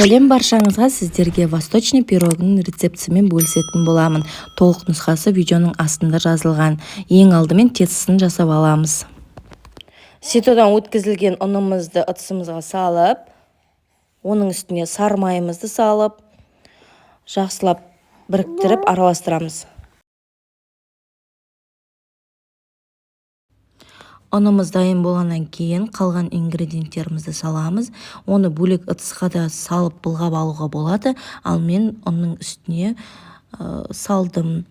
Сәлем баршаңызға, сіздерге восточный пирогының рецептісімен бөлісетін боламын. Толық нұсқасы видеоның астында жазылған. Ең алдымен тестісін жасап аламыз. Ситодан өткізілген ұнымызды ыдысымызға салып, оның үстіне сары майымызды салып, жақсылап біріктіріп араластырамыз. Ұнымыз дайын болғаннан кейін қалған ингредиенттерімізді саламыз. Оны бөлек ыдысқа да салып былғап алуға болады. Ал мен ұнның үстіне салдым.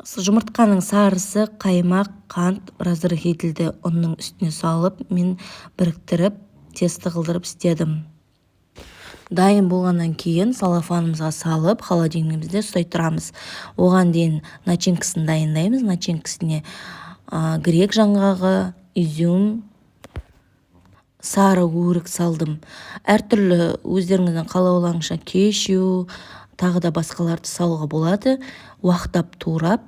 Жұмыртқаның сарысы, қаймақ, қант, разрыхлительді ұнның үстіне салып, мен біріктіріп, тесті қылдырып істедім. Дайын болғаннан кейін салафанымызға салып, холодильнигімізде ұстай тұрамыз. Оған дейін начинкасын дайындаймыз. Начинкасіне грек жаңғағы, изюм, сары өрік салдым. Әртүрлі өздеріңіздің қалауларыңызша кешью, тағы да басқаларды салуға болады. Уақтап турап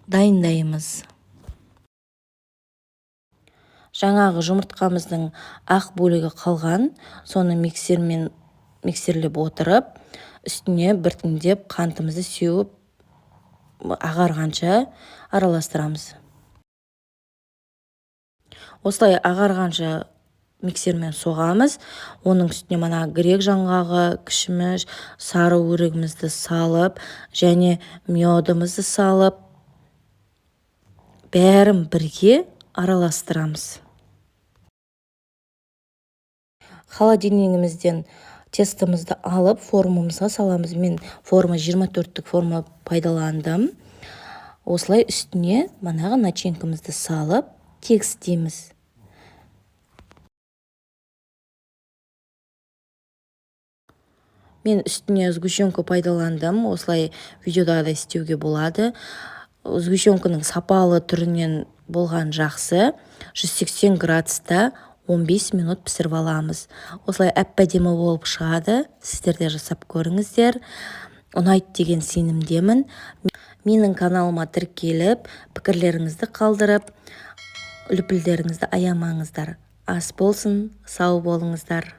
дайындаймыз. Жаңағы жұмыртқамыздың ақ бөлігі қалған, соны миксермен миксерлеп отырып, үстіне біртіндеп қантымызды сеуіп, ағарғанша араластырамыз. Осылай ағарғанша миксермен соғамыз. Оның үстіне мына грек жаңғағы, кішміш, сары өрігімізді салып, және медімізді салып, бәрін бірге араластырамыз. Холодильнигімізден тестімізді алып, формамызға саламыз. Мен форма 24-тік форма пайдаландым. Осылай үстіне манағы начинкамызды салып, тегістейміз. Мен үстіне сгущенка пайдаландым. Осылай видеодағыдай істеуге болады. Сгущенканың сапалы түрінен болған жақсы. 180 градуста 15 минут пісіріп аламыз. Осылай әп-әдемі болып шығады. Сіздер де жасап көріңіздер. Ұнайды деген сенімдемін. Менің каналыма тіркеліп, пікірлеріңізді қалдырып, лүпілдеріңізді аямаңыздар. Ас болсын, сау болыңыздар.